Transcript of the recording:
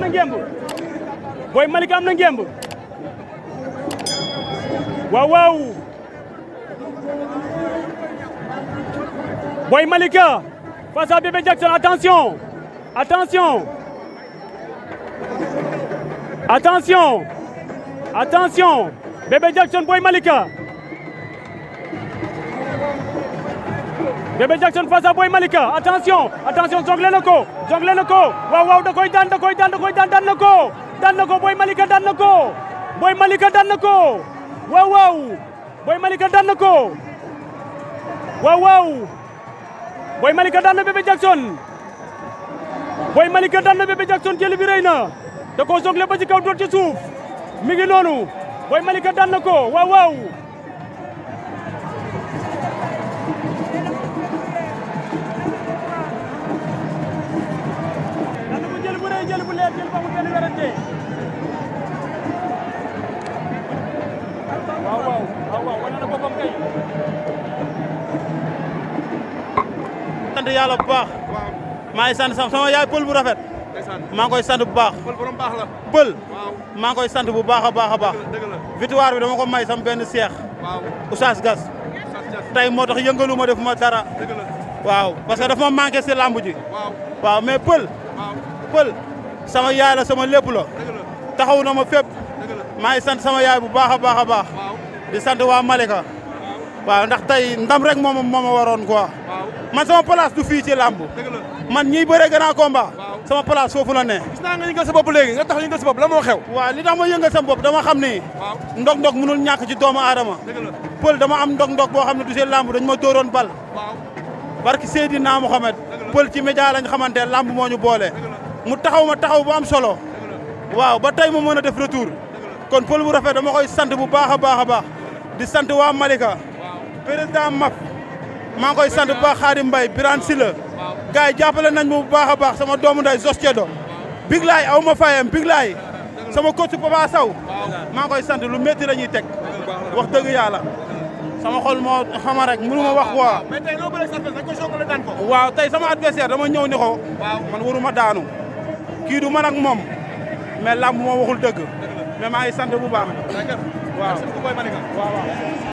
ngemb Boy Malika am na ngemb waaw waaw Boy Malika face à Bébé Jackson, attention attention attention attention Bébé Jackson Boy Malika Bébé Jackson face à Boy Malika attention attention jongle na ko waaw waaw da koy daan daan na ko Boy Malika daan na ko Boy Malika daan na ko waaw waaw Boy Malika daan na ko waaw waaw Boy Malika daan na Bébé Jackson Boy Malika daan na Bébé Jackson jël bi rëy na da ko jongle ba ci kaw doon ci suuf mi ngi noonu Boy Malika daan na ko waaw waaw jël bu leer jël ba mu kenn werante waaw wane na boppam kay sant yàlla bu baax maa ngi sant sama yaay pël bu rafet maa ngi koy sant bu baax pël borom baax la pël maa ngi koy sant bu baax a baax victoire bi dama ko may sam benn seex Oustaz Gas tey moo tax yëngalu ma def ma dara waaw parce que dafa ma manqué si lamb ji waaw mais pël sama yaay la sama lépp la taxaw na ma fépp maa ngi sant sama yaay bu baax a baax di sant waa Malika waaw ndax tey ndam rek moo ma waroon quoi man sama place du fii ci làmb man ñiy bëre grand combat sama place foofu la ne. gis naa nga yëngal sa bopp léegi nga tax yëngal sa bopp la moo xew. waaw li tax ma yëngal sa bopp dama xam ni ndog-ndog mënul ñàkk ci doomu aadama pël dama am ndog-ndog boo xam ne du see làmb dañu ma dóoroon bal barki Seydina Mohamed pël ci média lañ xamante làmb moo ñu boole mu taxaw ma taxaw bu am solo waaw ba tey ma mën a def retour kon pël bu rafet dama koy sant bu baax a baax di sant waa Malika président Maf maa ngi koy sant bu baax Xaadim Mbay Birane Silla gars yi jàppale nañ ma bu baax a baax sama doomu nday Zos Cedo Big Laay aw ma fayam Big Laay sama coach Papa Sow maa ngi koy sant lu métti la ñuy teg wax dëgg yàlla sama xol moo xama rek mënu ma wax quoi. mais tey loo bëre sa dañ ko soog a daan ko. waaw tey sama adversaire dama ñëw ni ko man waruma daanu kii du man ak moom mais lamb moo waxul dëgg mais maa ngi sant bu baax waaw.